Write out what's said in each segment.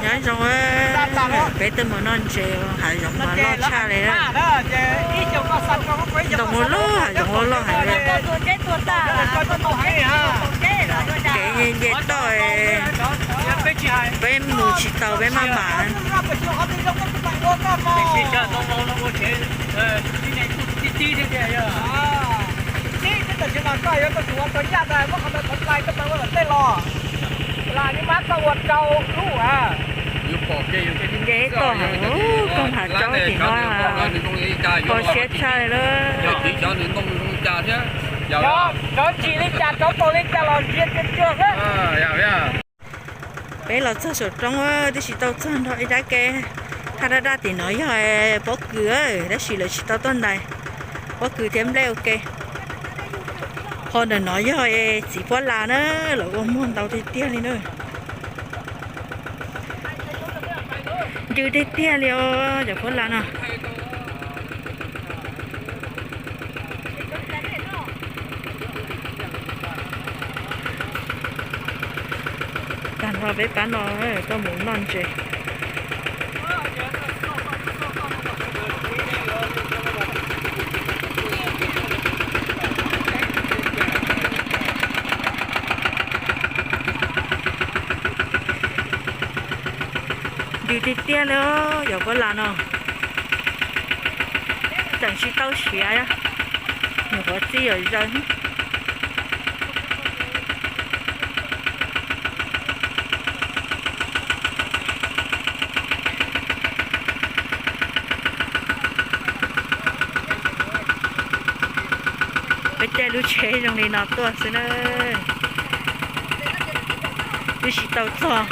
Nyob zoo, peb twb mus noj ntses hav zoov mas loj tshaj li. Ntoo loj, hav zoov loj loj heev li. Kev nce toj, peb mus tsis tau peb maj mam. Nce toj heev, koog hav tsaub tim no, kho siab tshaj li. Peb los txog saum roob, twb tsis tau txog nrho ib dab ke. Thaj daj daj tim no yog pob kws, tab sis lawv tsis tau tuaj ntais pob kws thiab nplej ua ke. Ho ntawm no yog txiv pob las na, lawv ua muag ntau tiag tiag li na. Ncw tiag tiag li os cov pob las no. Tag nrho peb pab no tuaj mus noj ntses. Ncw tiag tiag li os cov pob las no. Tseem tsis tau siav, nyuam qhuav txij yuav zaws. Peb caij lub tsheb zoo li no tuaj xwb na. Twb tsis tau txog,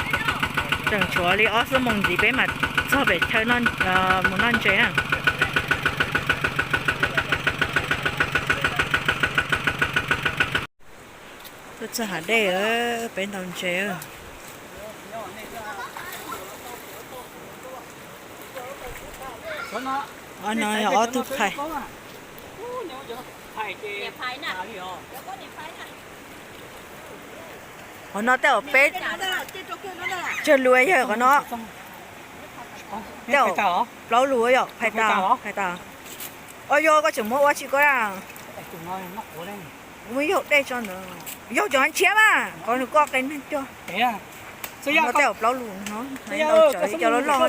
tseem tshuav li ob xuab moos ntxiv peb mam txog pem chaw mus noj ntses na. Tuaj txog hav dej, peb ntaus ntses. Ob no yog ob tug phais. Qhov no tej zaum peb tsawg lus yog qhov no? Tej zaum plaub lus yom, phais tas, phais tas. Os yog koj tseem muab ua tsis koj da. Muab yog dej tso ntawd. Yog cov ntshiab mas qhov nws koj qe neeg cog. No tej zaum plaub lus no, cov loj loj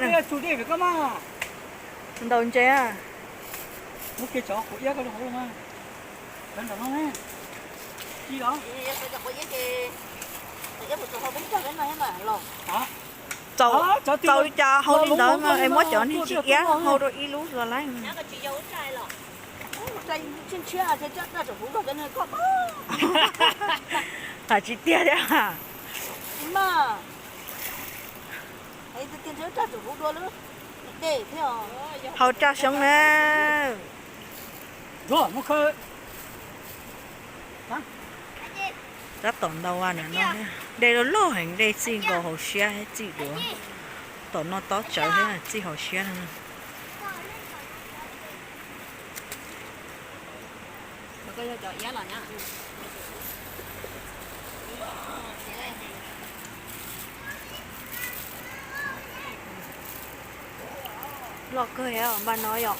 na. Ntaus ntses. Txaus, txaus li cas hau li ntawd mas es muab cov niag tsis iab hau rau ib lub los lawm. Hais tsis tiag thiab. Hau raj xyoob na. Tab tom ntau no, dej loj loj heev, dej txij nkaus hauv siab thiab txij duav. Tom no tob tsawv thiab txij hauv siab. Loj kawg npaj no yom.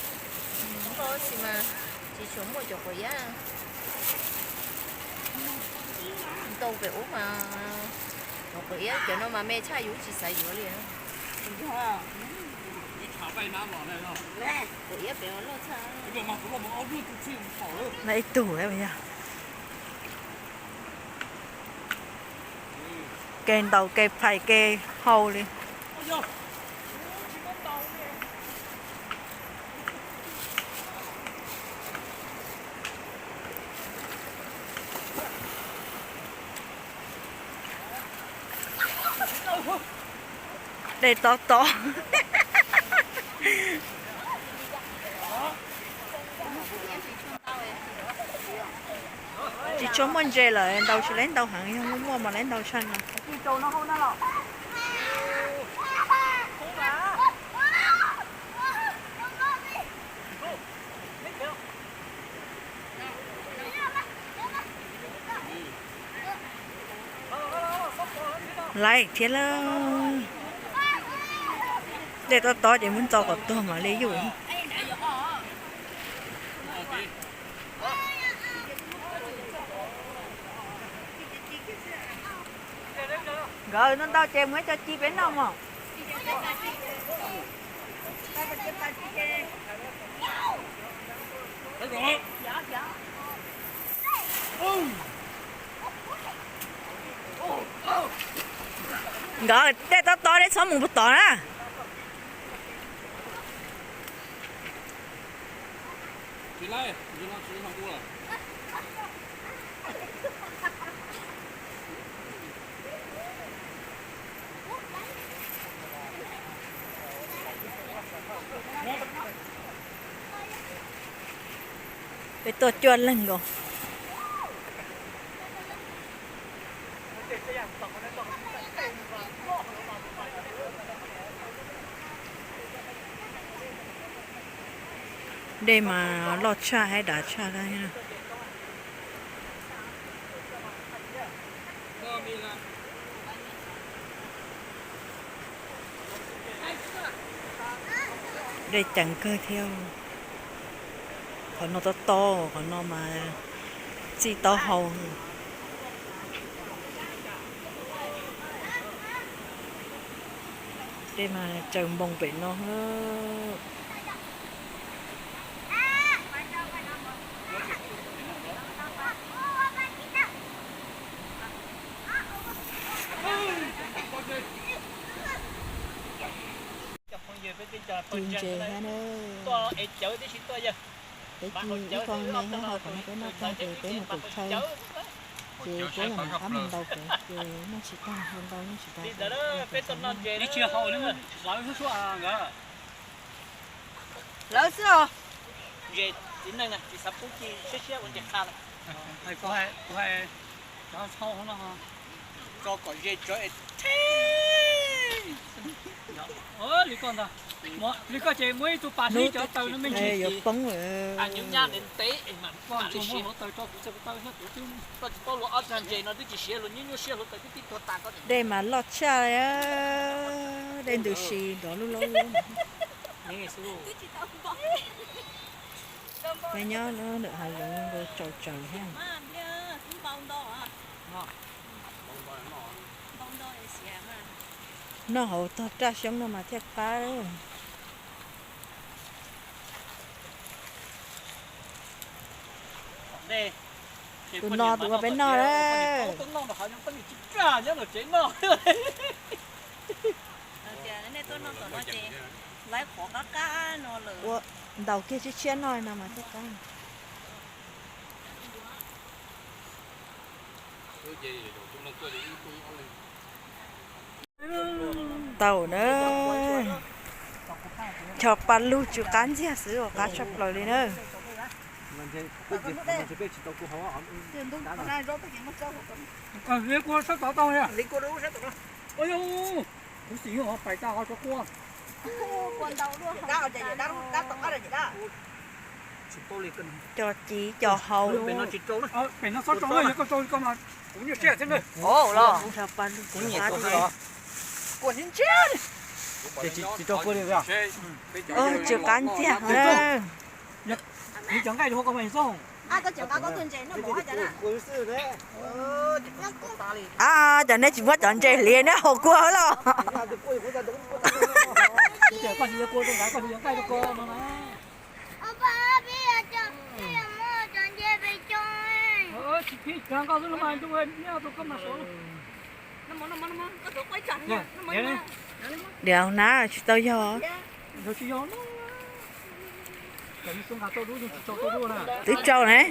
Tsis tshua muaj cov quav iab ntau pem ub mas, cov quav iab cov no mas me tshaj yus tsis xav yuav li. Quav iab pem loj tshaj. Ib tug yog ke ntaus ke phais ke hau li. Dej tob tob. Tsis tshua muaj ntses lawm, ntaus tsis lawv ntaus heev, yog muaj muaj mas lawv ntaus tshaj no. Laim thiab lauj. Dej tob tob ces muab ntxo kom tuag mam li yuj. Nkawd ntau ntau ces muab cov ci peb noj mog. Nkawd dej tob tob dej txhob mus puag tod na. Peb tuaj cuaj leeg nkaus. Dej mas loj tshaj thiab dav tshaj thiab. Dej ceev kawg thiab. Qhov no tob tob, qhov no mas txij taub hau. Dej mas tsaws npoos pem no. Ci ntses thiab na. Peb ci ib qho me thiab, ho qhov no peb noj tag ces peb mus pem chaw. Ces kuv yog ab mus ntaus kuv ces noj tsis tag, ntau noj tsis tag. Lawv xwb os. Li koj ces muaj ib tug pas hnub cov taw no me ntsis yuav poob lawm. Dej mas loj tshaj, dej ntws si nrov lub lub. Nyob ntawm hav zoov nkaus tsaus tsaws thiab. Noj hauv tog raj xyoob no mas thiaj qab. Tus no tus ua peb noj na. Ua ntaus kiag tshiab tshiab noj no mas thiaj qab. Tau na. Cov pa lug tsw qab ntxiag xwb uas qab tshaj plaws li na. Kuv xim pais tag ho tso kua. Cov ci cov hau. Pem no tsis rau, yog koj rau koj mas kuv nyuaj siab thiab na. Kuv nyiam kua ntxiag. Tsw qab ntxiag. Nws cov nqaij rau koj mas xwb. A, cov nej tsis muab cov ntses hliv neb haus kua los. Diam na, tsis tau yog. Twb tsau ne.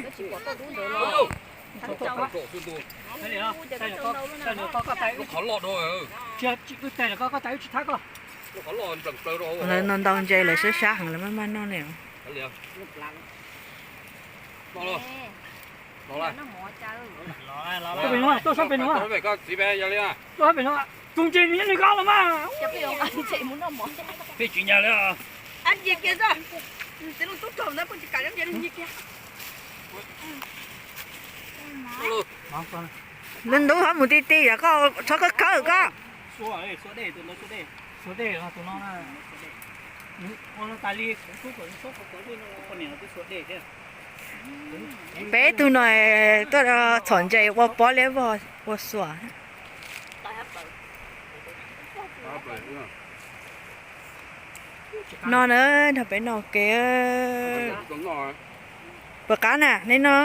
Lawv no ntaus ntses lawv sab sab heev lawv maj maj noj ne. Tus ntses nws nyob nws koj los mas. Lub ntub ho mus ti ti yom, koj txhob khawb khawb koj. Peb tug no tuaj txhom ntses ua pob liab vog ua xuas. No na, nrog peb noj ua ke. Puas qab na, neb noj?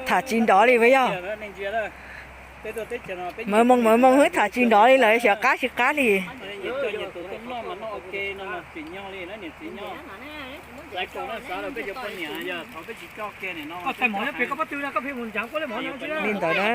Tham tsis nrov li puas yog? Mawv moos mawv moos hwb, tham tsis nrov li lawm, xyov qab tsis qab li. Li ntawd na.